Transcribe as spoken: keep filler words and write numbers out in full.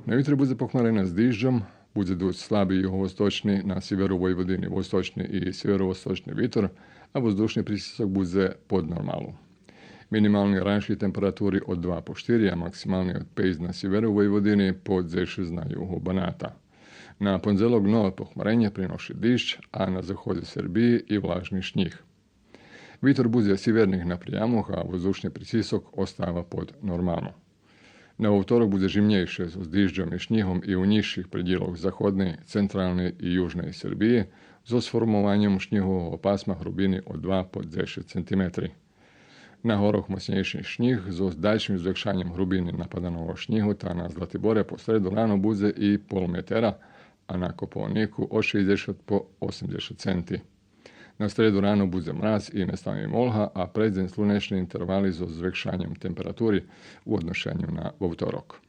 На витре будзе похмарене з дижджом, будзе дуц слаби юговосточни, на сиверу Войводини восточни и сиверовосточни витор, а воздушни притисок будзе под нормалу. Минимални раншки температури од два по штири, а максимални од пейц на сиверу Войводини по дзешец на югу Баната. На пондзелок нове похмаренє приноши диждж, а на заходзе Сербиї и влажни шнїг. Витор будзе сиверних напрямох, а воздушни притисок остава под нормалну. На вовторок будзе жимнєйше з дижджом и шнїгом и у нїзших предїлох заходней, централней и южней Сербиї, зоз формованьом шнїгового пасма грубини од два по дзешец сантиметри. На горох моцнєйши шнїг зоз дальшим звекшаньом грубини нападаного шнїгу, та на Златиборе по среду рано будзе и пол метера, а на Кополнику од шейдзешат по осемдзешат центи. На среду рано будзе мраз и местами молга, а предзень слунечни интервали зоз звекшаньом температури у одношеню на вовторок.